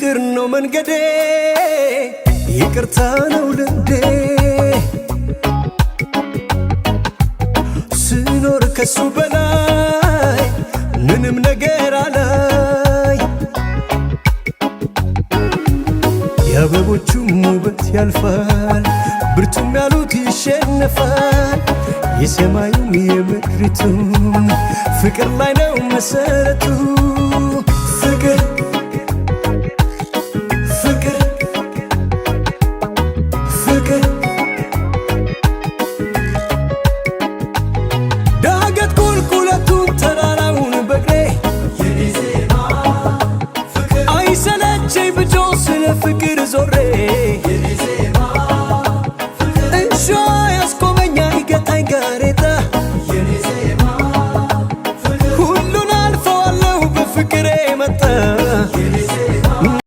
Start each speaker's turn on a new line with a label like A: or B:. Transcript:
A: ፍቅር ነው መንገዴ፣ ይቅርታ ነው ልምዴ። ስኖር ከሱ በላይ ምንም ነገር አላይ። የአበቦቹም ውበት ያልፋል፣ ብርቱም ያሉት ይሸነፋል። የሰማዩም የምድሪቱም ፍቅር ላይ ነው መሰረቱ።